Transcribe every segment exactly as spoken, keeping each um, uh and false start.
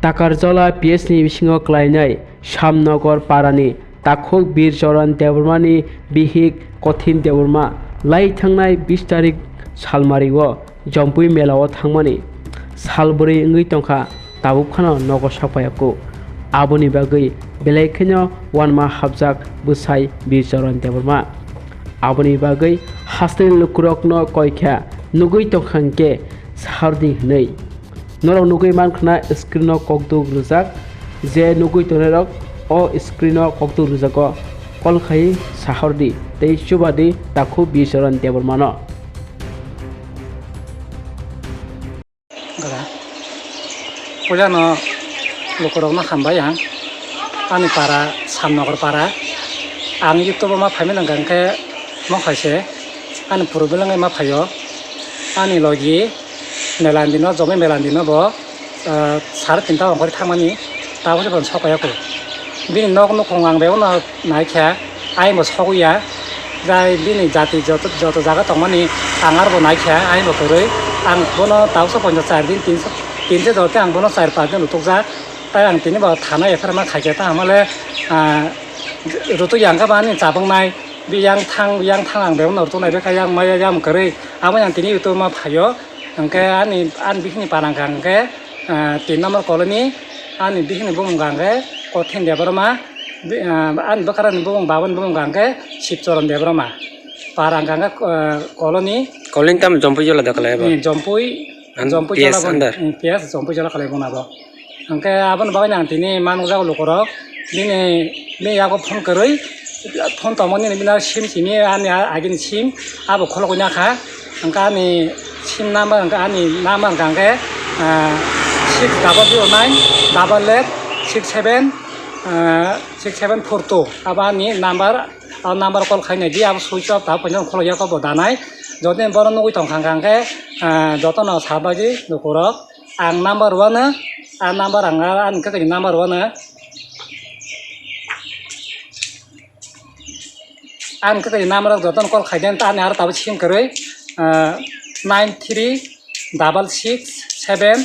Takarjala P S ni bisingo klainai Shyamnagar parani takhuk Bir Charan Debbarmani bihik Kothin Debbarma lai thangnai bis tarik salmario Jompui melao thangmani sal bwrwi wngwi tongkha, tabuk phano nogo sokpaiyaku. Aboni bagwi belai kheno uanma hapjak bwsai Bir Charan Debbarma. Aboni bagwi hasteni lukurokno koi kha, nugwi tongkha hwnkhe sahardi hwnwi. Norok nugwi mankha na screen o kokduk rijak, je nugwi tongnairok o screen o kokduk rijago call khai sahardi tei chubadi takhuk Bir Charan Debbarmano. Puilano lukurokno hambai ang. Ani para Shyamnagar para. Ang YouTube o ma phaimani hwnkha hwnkhe mokhaise ani purubelengwi ma phaio. Ani logi melandino, Jomoi melandino bo, ah, sare tinta ongkhorwi thangmani, tabukhe bono sokpaiyaku. Bini nok nukhung ang bebono naikha, ayangbo sogwi ya. Jai bini jati joto, joto jaga tongmani ang arbo naikha, ayangbo kwrwi. Ang bono tabuksa ponjo char din, tinsa, tinsa jor khe ang bono char pas din rutukjak. Tai ang tini bo thana F I R ma khaikhe ta hamale, ah, rutuk yang khe bo ani chabang nai. Bi yang thang, yang thang ang bebono rutuk nai bekha yang maya yang kwrwi. Abo yang tini YouTube ma phaio. Hwnkhe ani, ani bihikni para hwnkha hwnkhe, ah, tin number colony, ani bihikni bumung hwnkha hwnkhe Kothin Debbarma, bi-, ah, ani bwkharani bumung, babani bumung hwnkha hwnkhe Shibcharan Debbarma. Para hwnkha hwnkhe, ah, colony. Colony tamo Jompui jola da kalai ba? Eh, Jompui, An Jompui P S jola bo, under? Eh, P S Jompui jola kalai bo na bo. Hwnkhe aboni bagwi ang tini ma nukjago lukurok, bini, bini yago phone kwrwi, phone tongmani bini sim simi ani a-, agini sim abo khologwi nakha. Hwnkhe ani sim number, hwnkhe ani number hwnkha hwnkhe, ah, six double zero nine double eight six seven, ah, six seven four two. Abo ani number, o number call khainai di, abo switch off, tabuk phone khologya khe bo danai. Jodi bono nugwi tongkha hwnkha hwnkhe, ah, jotono sabagwi lukurok. Ang number one, a number ang, ani kaka ni number one. Ani kaka ni number joto call khai den ta ani aro tabuk sim kwrwi, ah, nine three double six seven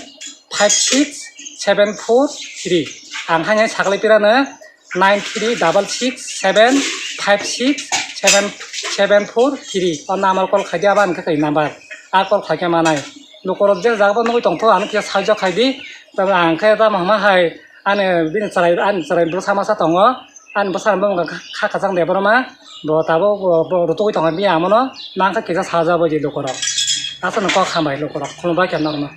five six seven four three. Ang haino saklai pirano nine three double six seven five six seven seven four three. O number call khai di, abo ani kaka ni number. A call khai khe manai. Lukurok je jaga bo nugwi tongtho, ano kisa sahajyo khai di. Tamo ang khe tamo hwnma hai, ani bini chwrai, ani chwrai bwsa masa tongo. Ani bwsa bo wngkha kha kwchang Debbarma. Bo tabuk bo, bo rutugwi tongo bini amono. Nang khe kisa saja bo di lukurok. Aswkno kok hambai lukurok. Khulumbai khe norokno.